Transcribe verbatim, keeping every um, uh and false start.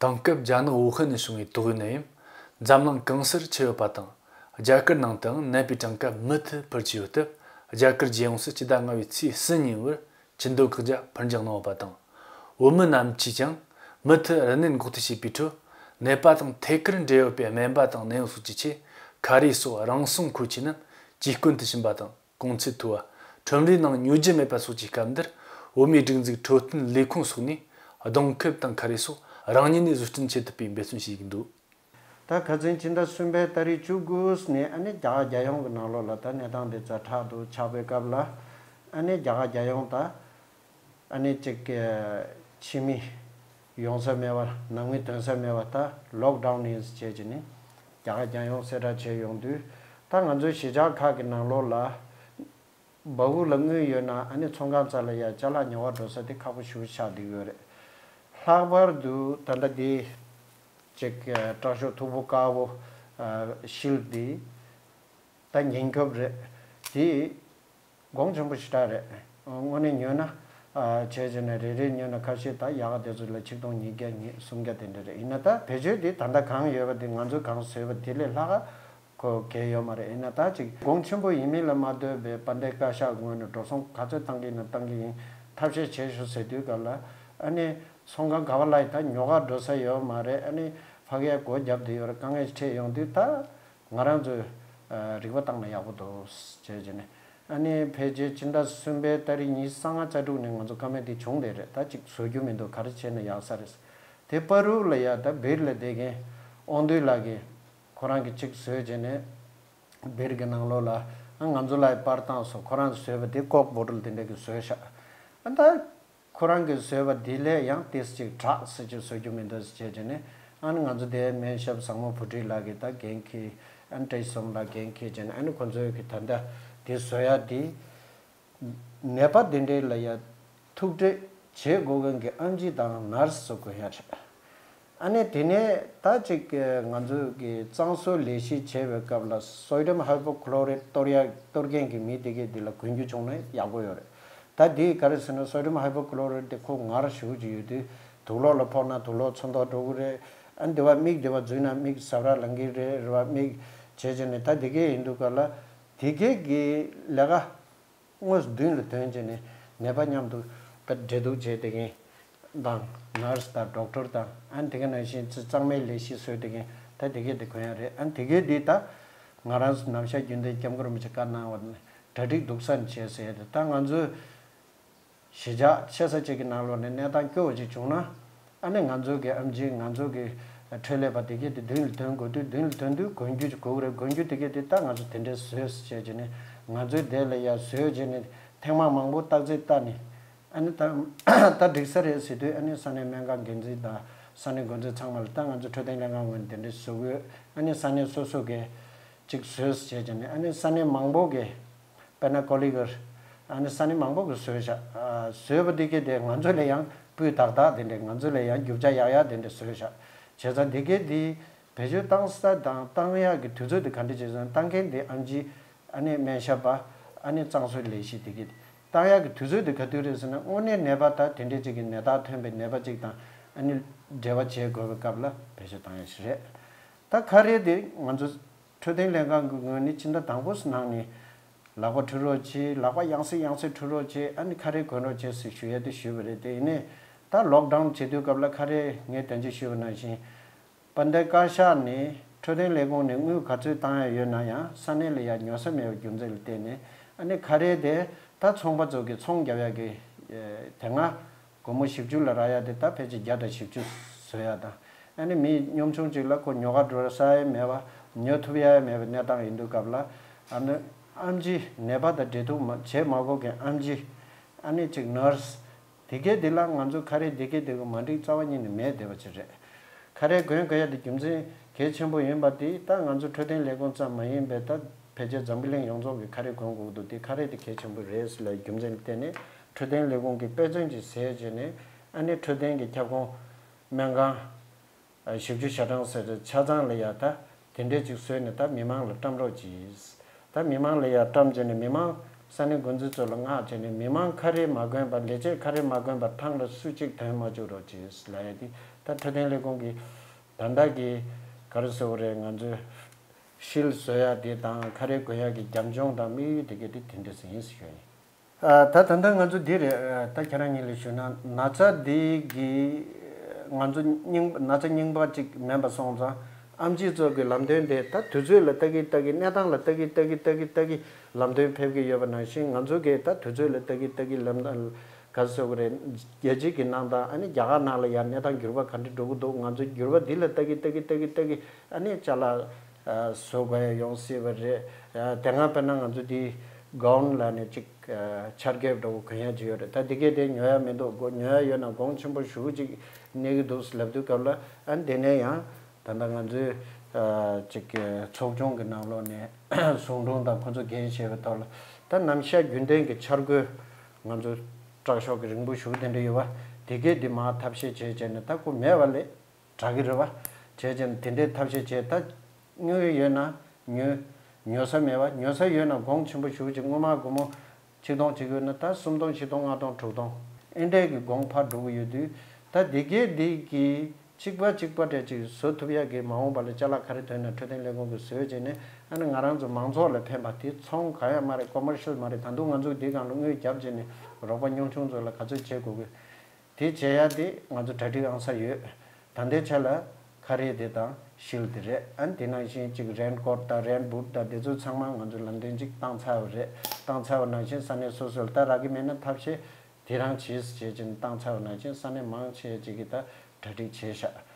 དེང་སྐབས་རྒྱ་ནག་ཝུ་ཧན་ནས་བྱུང་བའི་ཏོག་དབྱིབས་ནད་ཡམས་འཛམ་གླིང་གང་སར་ཁྱབ་ཡོད་པ་དང་། རྒྱ་གར་ནང་དུའང་ནད་པའི་གྲངས་ཀ་མུ་མཐུད་འཕར་གྱི་ཡོད་སྟབས། རྒྱ་གར་རྒྱལ་ཡོངས་སུ་སྤྱི་ཟླ་ལྔ་པའི་ཚེས་གསུམ་ཉིན་བར་ཆུ་འདོད་བཀག་རྒྱ་འཕར་འགྱངས་གནང་ཡོད་པ་དང་། བོད་མི་རྣམས་ཀྱིས་ཀྱང་མུ་མཐུད་རིམས་ནད་འགོག་ཐབས་བྱེད་པའི་ཁྲོད། ནད་པ་དང་ཐད་ཀར་འབྲེལ་ཡོད་པའི་སྨན་པ་དང་ནད་ཡམས་སོགས་ཀྱི་ཆེད་ཁ་རས་སོགས་རང་སྲུང་མཁོ་ཆས་རྣམས་ཇུས་བཀོད་དུ་ཕྱིན་པ་དང་། གོང་ཚད་མཐོ་བ། ཁྲོམ་རའི་ནང་ཉོ་རྒྱུ་མེད་པ་སོགས་ཀྱི་སྐབས་འདིར། བོད་མིའི་སྒྲིག་འཛུགས་འཕྲོད་བསྟེན་ལས་ཁུངས་སོགས་ནས་རྡུང་ཁབ་དང་ཁ་རས་སོགས་རང་ཉིད་ནས་བཟོ་སྐྲུན་བྱེད་ཐུབ་པའི་འབད་བརྩོན་བྱེད་ཀྱི་འདུག། ད་ཁ་སང་ཕྱི་ཟླ་གསུམ་པའི་ཏ་རིག་བཅུ་དགུ་ནས་ཨ་ནི་རྒྱ་གར་རྒྱལ་ཡོངས་ཀྱི་ནང་ལོགས་ལ་ད་གནས་སྟངས་དེ་ཛ་དྲག་ཏུ་ཆགས་པའི་སྐབས་ལ། ཨ་ནི་རྒྱ་གར་རྒྱལ་ཡོངས་ད། ཨ་ནི་གཅིག་གི་ཕྱི་མི་ཡོང་ས་མེད་པ། ནང་མི་ཐོན་ས་མེད་པ། ད་ལོག་ཌའུན་ཡིན་ཟེར་བྱས་ཀྱི་ནི་རྒྱ་གར་རྒྱལ་ཡོངས་གསལ་བསྒྲགས་བྱས་ཡོང་དུས། ད་ང་ཚོའི་གཞིས་ཆགས་ཁག་གི་ནང་ལོགས་ལ་སྦ་ཁུག་ལ་དངུལ་ཡོད་ན་ཨ་ནི་ཚོང་ཁང་རྩ་ལ་ཡ་ཅ་ལག་ཉོ་ག་འགྲོ་ས་དེ་ཁག་པོ་ཞེ་པོ་ཆགས་བསྡད་ཡོད་རེད། ལྷག་པར་དུ་ད་ལྟ་འདི་གཅིག་གི་དྲག་ཤོས་ཐུག་པོ་དཀར་པོ་ཤིལ་འདི་ད་ཉེན་སྐྱོབ་རེད། དེ་གོང་ཆེན་པོ་ཞེ་དྲག་རེད། དངོས་གནས་ཉོས་ན། ཨ། བྱས་བྱས་ནས་རེ་རེ་ཉོས་ན་ཁ་ཤས་ད་ཡག་ག་དེ་ཚོ་ལ་ཆིག་སྟོང་ཉིས་བརྒྱ་ཉིས་སུམ་བརྒྱ་དེ་འདྲ་རེད། ཡིན་ན་ད་བེད་སྤྱོད་དེ་ད་ལྟ་གང་ཡོད་པ་དེ་ང་ཚོས་གང་བཟོས་པ་དེ་ལས་ལྷག་ག་གོ་གལ་ཡོད་མ་རེད། ཡིན་ན་ད་ཅིག་གོང་ཆེན་པོ་ཡིན་མིན་ལ་མ་ལྟོས་པའི་དཔལ་ལྡན་བཀའ་ཤག་ངོས་ནས་འགྲོ་སོང་ག་ཚོད་བཏང་གི་ཡིན་ན་བཏང་གི་ཡིན། ཐབས་ཤེས་བྱེད་ཤོག་ཟེར་དུས་སྐབས་ལ། ཨ་ནི་ཚོང་ཁང་ག་བ་ལ་ཡི་ད་ཉོ་ག་འགྲོ་ས་ཡོད་མ་རེད། ཨ་ནི་ཕ་གིར་སྒོ་བརྒྱབ་བསྡད་ཡོད་རེད། དཀའ་ངལ་འཕྲད་ཡོང་དུས་ད། ང་རང་ཚོས་ཨ་རིག་པ་བཏང་ན་ཡག་པོ་འདུག་ཅེས་བྱས་ནས། ཨ་ནི་ཕལ་ཆེར་ཕྱི་ཟླ་གསུམ་པའི་ཏ་རིག་ཉི་ཤུ་རྩ་ལྔ་རྩ་དྲུག་ནས་ང་ཚོ་བཀའ་མོལ་འདི་བྱུང་བསྡད་རེད། ད་ཅིག་བཟོ་རྒྱུ་མི་འདུག། ག་རེ་བྱས་ན་ཡག་ས་རེད། དེ་པ་རུ་ལ་ཡ་ད་སྦིར་ལ་བསྡད་མཁན་དབང་འདུས་ལགས་ཀྱིས་ཁོ་རང་གིས་ཅིག་བཟོས་བྱས་ནས། སྦིར་གྱི་ནང་ལོགས་ལ་ཨ་ང་ཚོ་ལ་ཡ་པར་བཏང་སོང་། ཁོ་རང་བཟོས་པ་དེ་ཀོག་བོ་ཊལ་དེ་འདྲ་གི་བཟོས་ཤག། ཨ་ད། ཁོ་རང་གིས་བཟོས་པ་འདི་ལས་ཡང་ཏོག་ཙམ་ཅིག་དྲག་ས་ཅིག་བཟོ་རྒྱུ་མི་འདུག་ཟེར་བྱས་བྱས་ནས། ཨ་ནི་ང་ཚོ་དེའི་སྨན་ཞབས་བཟང་མོ་བུ་ཁྲིད་ལགས་ཀྱིས་ད་འགན་འཁྱེར། ཨ་ནི་བཀྲ་ཤིས་བསོད་ནམས་ལགས་འགན་འཁྱེར་བྱས་ནས། ཨ་ནི་ཁོ་ཚོས་ཀྱིས་ད་ལྟ་དེ་བཟོ་ཡ་དེ། ནད་པ་དེ་འདྲའི་ལ་ཡ་ཐུག་འཕྲད་བྱེད་དགོས་མཁན་གྱི་ཨེམ་ཆི་དང་ནར་སི་ཚོ་དགོས་ཡ་རེད། ཨ་ནི་དེ་ནས་ད་ཅིག་ང་ཚོ་གི་གཙང་བཟོ་ལས་གཞི་བྱེད་པའི་སྐབས་ལ་སོ་ཌི་ཡམ་ཧའི་པོ་ཁི་ལོ་རེ་ཌི་གཏོར་ཡ་གཏོར་མཁན་གྱི་མི་དེ་གས་དེ་ལ་གོན་རྒྱུ་བྱུང་ན་ཡག་པོ་ཡོད་རེད། ད་དེ་ག་རེ་ཟེར་ན། སོ་ཌི་ཡམ་ཧའི་པོ་ཁི་ལོ་རེ་ཌི་དེ་ཁོ་ངར་ཞེ་པོ་ཅིག་ཡོད་དུས་དུག་ལོག་ལ་ཕོག་ན་དུག་ལོག་ཚོན་མདོག་འགྲོ་གི་རེད། ཨ་ནི་དེ་བ་མིག་དེ་བ་འཛུལ་ན་མིག་ཟ་བར་ལང་གི་རེད། རེད་བ། མིག་བྱས་བྱས་ནས་ད་དེ་གས་ཡིན་དུས་སྐབས་ལ་དེ་གས་ཀྱི་ལས་ཀ་དངོས་སུ་མདུན་ལ་ཐོན་བྱས་ནས་ནད་པ་མཉམ་དུ་དཔེ་འབྲེལ་གཏུག་བྱས་བསྡད་མཁན་དང་། ནར་སི་དང་ཌོག་ཊར་དང་། ཨ་ནི་དེ་ག་ནང་བཞིན་གཙང་མའི་ལས་གཞི་བཟོས་བསྡད་མཁན་ད་དེ་གས་དེ་གོན་ཡ་རེད། ཨ་ནི་དེ་གས་དེ་ད་ང་རང་ཚོ་ནམ་ཞག་རྒྱུན་ལྡན་སྐྱབས་མགོན་རིན་པོ་ཆེ་བཀའ་གནང་བ་ནི་གྲ་སྒྲིག་སྡུག་ས་ནས་བྱས་ཟེར་ཡ་རེད། ད་ང་ཚོའི་གཞིས་ཆགས་ཆེ་ས་གཅིག་གི་ནང་ལོགས་ནས་གནས་སྟངས་སྐྱོ་བོ་ཅིག་བྱུང་ན། ཨ་ནི་ང་ཚོ་གི་ཨེམ་ཆི། ང་ཚོ་གི་འཕྲོད་ལས་པ་དེ་གས་དེ་མདུན་ལ་ཐོན་དགོས་དུས། མདུན་ལ་ཐོན་དུས་གོན་རྒྱུ་ཅིག་དགོས་ཀྱི་རེད། གོན་རྒྱུ་དེ་གས་དེ་ད་ང་ཚོ་དེ་འདྲས་བཟོས་བྱས་བྱས་ནས་ང་ཚོའི་དེ་ལ་ཡ་བཟོས་བྱས་ནས་ཐེངས་མ་མང་པོ་བརྟག་དཔྱད་བལྟས་ནས། ཨ་ནི་ད་ད་འགྲིག་ས་རེད་ཟེར་དུས། ཨ་ནི་ས་གནས་སྨན་ཁང་འགན་འཛིན་དང་ས་གནས་འགོ་འཛིན་ཚང་མ་ལ་ད་ང་ཚོ་འཕྲོད་བསྟེན་ལྷན་ཁང་ངོས་ནས་དེ་འདྲས་བཟོ་དགོས། ཨ་ནི་ས་གནས་སོ་སོ་གས་ཅིག་བཟོས་བྱས་བྱས་ནས། ཨ་ནི་ས་གནས་མང་པོ་གས། དཔེར་ན་ཀོ་ལི་གྷལ། ཨ་ནི་ས་གནས་མང་པོ་གིས་བཟོས་ཤག། ཨ། བཟོས་པ་དེ་གས་དེ་ང་ཚོ་ལ་ཡང་སྤུས་དག་དག་དེ་འདྲས། ང་ཚོ་ལ་ཡང་རྒྱུ་ཆ་ཡག་ཡག་དེ་འདྲས་བཟོས་ཤག། བྱས་ཙང་དེ་གས་དེ་བེད་སྤྱོད་བཏང་ས་དང་བཏང་ཡག་གི་དུས་ཚོད་དེ་ག་འདྲས་བྱས་ཙང་། བཏང་མཁན་དེ་ཨེམ་ཆི། ཨ་ནི་སྨན་ཞབས་པ། ཨ་ནི་གཙང་བཟོ་ལས་གཞི་དེ་གས་དེ། བཏང་ཡག་གི་དུས་ཚོད་དེ་ག་དུས་རེད་ཟེར་ན། དངོས་གནས་ནད་པ་ད་དེ་འདྲས་ཅིག་གི་ནད་རྟགས་ཐོན་པའི་ནད་པ་ཅིག་དང་ཨ་ནི་འབྲེལ་བ་བྱེད་དགོས་པའི་སྐབས་ལ་བེད་སྤྱོད་བཏང་ཡག་ཞིག་རེད། ད་ཁ་རས་དེ་ང་ཚོ་འཕྲོད་བསྟེན་ལྷན་ཁང་གི་ངོས་ནས་ཕྱི་ཟླ་དང་པོ་ནང་ནས་ལག་པ་འཁྲུ་རོགས་བྱེད། ལག་པ་ཡང་སེ་ཡང་སེ་འཁྲུ་རོགས་བྱེད། ཨ་ནི་ཁ་རས་གོན་རོགས་བྱེད་ཟེར་ཞུ་ཡ་དེ་ཞུས་པ་རེད། དེ་ཡིན་ནའི་ད་ལོག་ཌའུན་བྱེད་དུས་སྐབས་ལ་ཁ་རས་ངས་དན་ཅི་ཞུས་པ་ནང་བཞིན། དཔལ་ལྡན་བཀའ་ཤག་ནས་འཕྲོད་བསྟེན་ལས་ཁུངས་ནས་དངུལ་ག་ཚོད་བཏང་ཡ་ཡོད་ན་ཡང་ས་གནས་ལ་ཡ་ཉོ་ས་མེད་པའི་རྒྱུ་མཚན་ལ་བརྟེན་ནས། ཨ་ནི་ཁ་རས་དེ་ད་ཚོང་པ་ཚོ་གིས་ཚོང་རྒྱབ་ཡ་གི་དེ་སྔ་སྒོར་མོ་བཞི་བཅུ་ལ་རག་ཡ་དེ་ད་ཕལ་ཆེར་བརྒྱ་དང་བཞི་བཅུ་བཟོ་ཡ་དང་། ཨ་ནི་མི་ཉམ་ཆུང་ཅིག་ལ་ཁོ་ཉོ་ག་འགྲོ་ས་ཡང་མེད་པ། ཉོ་ཐུབ་ཡ་ཡང་མེད་པའི་གནས་སྟངས་ཡིན་དུས་སྐབས་ལ། ཨ་ནི་ཨེམ་ཆི། ནད་པ་དང་འབྲེལ་གཏུག་མ་བྱེད་མ་དགོས་མཁན་ཨེམ་ཆི། ཨ་ནི་ཅིག་ནར་སི། དེ་གས་དེ་ལ་ང་ཚོ་ཁ་རས་དེ་གས་དེ་གི་མ་འགྲིག་རྩ་བ་ཉིད་ནས་མེད་བསྡད་པ་ཅིག་རེད། ཁ་རས་གོན་དགོས་ཡ་དེ་རྒྱུ་མཚན་གལ་ཆེན་པོ་ཡིན་པ་དེ་ད་ང་ཚོ་འཕྲོད་བསྟེན་ལས་ཁུངས་ཙམ་མ་ཡིན་པའི་ད་ཕལ་ཆེར་འཛམ་བུ་གླིང་ཡོངས་རྫོགས་ཀྱི་ཁ་རས་གོན་དགོས་འདུག། དེ་ཁ་རས་དེ་གལ་ཆེན་པོ་རེད་ཟེར་ལ་རྒྱུ་མཚན་བརྟེན་ནས་འཕྲོད་བསྟེན་ལས་ཁུངས་ཀྱིས་དཔེ་མཚོན་ཅིག་བཟོས་བྱས་ནས། ཨ་ནི་འཕྲོད་བསྟེན་གྱི་ཁྱབ་ཁོངས་སྨན་ཁང་བཞི་བཅུ་ཞེ་གྲངས་ཟེར་ཆ་ཚང་ལ་ཡ་ད་དེ་འདྲས་ཅིག་བཟོས་ནས་ད་མི་མང་ལ་བཀྲམ་རོགས་གྱིས། ད་མི་མང་ལ་ཡ་བཀྲམ་བྱས་ནས་མི་མང་ ས་གནས་འགོ་འཛིན་ཚོ་ལ་མངགས་བྱས་ནས་མི་མང་ཁ་རས་མ་གོན་པར་ལས་བྱེད་ཁ་རས་མ་གོན་པར་ཐང་ལ་སུ་གཅིག་ཐོན་མ་བཅུག་རོགས་ཅེས་ལབ་ཡ་དེ་ད་འཕྲོད་བསྟེན་ལས་ཁུངས་ཀྱི་ད་ལྟ་གི་ག་རེ་ཟེར་དགོས་རེད། ང་ཚོས་ཤིལ་བཟོ་ཡ་དེ་དང་ཁ་རས་གོན་ཡ་གི་རྒྱབ་ལྗོངས་དང་དམིགས་ཡུལ་དེ་ག་དེ་དེ་འདྲ་ཟིག་ཡིན་ཟེར་ཞུ་ཡ་ཡིན། ཨ། ད་ད་ལྟ་ང་ཚོ་འདི་རེད། ཨ། ད་ཁྱེད་རང་གཉིས་ལ་ཞུས་ན་ན་ཚ་འདི་གི་ང་ཚོ་རྙིང་ན་ཚ་རྙིང་པ་གཅིག་མིན་པ་སོང་ཙང་ཨེམ་ཆི་ཚོ་གི་ལམ་སྟོན་དེ་ད་དུས་ཚོད་ལ་ལྟ་གི་ལྟ་གི་གནས་སྟངས་ལ་ལྟ་གི་ལྟ་གི་ལྟ་གི་ལྟ་གི་ལམ་སྟོན་ཕེབས་ཀྱི་ཡོད་པ་ནང་བཞིན་ང་ཚོ་གི་ད་དུས་ཚོད་ལ་ལྟ་གི་ལྟ་གི་ལམ་སྟངས་ག་ཟེར་དགོས་རེད། རྒྱལ་སྤྱི་གི་ནང་དང་ཨ་ནི་རྒྱ་གར་ནང་ལ་ཡང་གནས་སྟངས་འགྱུར་བ་ག་འདྲ་འགྲོ་གི་འདུག་ང་ཚོ་འགྱུར་བ་འདི་ལ་ལྟ་གི་ལྟ་གི་ལྟ་གི་ལྟ་གི་ཨ་ནི་ཅ་ལག་ཨ། བཟོ་དགོས་ཡ་ཡོང་སྲིད་པ་རེད། ཨ། དེ་སྔ་དཔེར་ན་ང་ཚོ་འདི་གའོན་ལབ་ནས་ཅིག་ཨ། ཆར་གེབ་འདྲ་བོ་གོན་ཡ་ཅིག་ཡོད་རེད། ད་འདི་གས་དེ་ཉོ་ཡ་མི་འདུག་སྒོ་ཉོ་ཡ་ཡོད་ན་གོང་ཆེན་པོ་ཞེ་པོ་ཅིག་གནས་ཀྱི་འདུག་ལབ་དུས་སྐབས་ལ་ཨ། འདི་ནས་ཡང་ད་ལྟ་ང་ཚོའི་ཨ། ཅིག་ཚོགས་ཆུང་གི་ནང་ལོགས་ནས་ཟུང་དྲུང་དང་ཁོ་ཚོ་འགན་བཞེས་པའི་ཐོག་ལ་ད་ནམ་ཞག་རྒྱུན་ལྡན་གྱི་འཆར་འགོད་ང་ཚོ་དྲག་ཤོས་ཀྱི་རིང་པོ་ཞེ་པོ་དེ་འདྲ་ཡོད་པ་དེ་གས་འདི་མར་ཐབས་ཤེས་བྱས་བྱས་ནས་ད་ཁོ་མེད་པ་ལས། དྲག་གི་རེད་བ། བྱས་ཙང་དེ་འདྲའི་ཐབས་ཤེས་བྱས་ད། དངུལ་ཡོད་ན་ཉོ། ཉོ་ས་མེད་བ། ཉོ་ས་ཡོད་ན་གོང་ཆེན་པོ་ཞེ་པོ་ཅིག་སྔོན་མ་སྒོར་མོ་ཆིག་སྟོང་ཅིག་ཡོད་ན་ད་སུམ་སྟོང་བཞི་སྟོང་ལྔ་སྟོང་དྲུག་སྟོང་ཨེ་འདྲས་ཀྱི་གོང་འཕར་འགྲོ་གི་ཡོད་དུས་ད་དེ་གས་འདི་གི་གཅིག་པ་གཅིག་པ་འདྲས་ཅིག་བཟོ་ཐུབ་ཡག་གི་མ་འོངས་པ་ལ་ཅ་ལག་ག་རེ་ཐོན་ན་འཕྲོད་བསྟེན་ལས་ཁུངས་ཀྱིས་བཟོས་བྱས་ནས་ཨ་ནི་ང་རང་ཚོ་མང་ཚོགས་ལ་ཕན་པ་དེ་ཚོང་གང་ཡང་མ་རེད། ཀོ་མར་ཤལ་མ་རེད། ད་དུང་ང་ཚོ་འདི་སྒང་ལ་དངུལ་རྒྱབ་བྱས་ནས་རོགས་པ་ཉུང་ཆུང་ཚོ་ལ་ག་ཚོད་བྱེད་དགོས་གི། དེ་བྱེད་ཡ་དེ་ང་ཚོ་གྲ་སྒྲིག་ཨང་གསར་ཡོད། ད་ལྟའི་ཆ་ལ་ཁ་རས་དེ་དང་ཤིལ་དེ་རེད། ཨ་ནི་དེ་ནང་བཞིན་གཅིག་རེན་ཀོཊ་དང་རེན་བུཊ་དང་དེ་ཚོ་ཚང་མ་ང་ཚོ་ལམ་སྟོན་གཅིག་བཏང་ཚར་བ་རེད། བཏང་ཚར་བ་ནང་བཞིན་ས་གནས་སོ་སོ་ལ་ད་རག་གི་མེད་ན་ཐབས་ཤེས་དེ་རང་བྱེད་ཟེར་བྱས་ཀྱིན་བཏང་ཚར་བ་ནང་བཞིན་ས་གནས་མང་ཆེ་ཅིག་གིས་ད་གྲ་སྒྲིག་བྱས་ཤག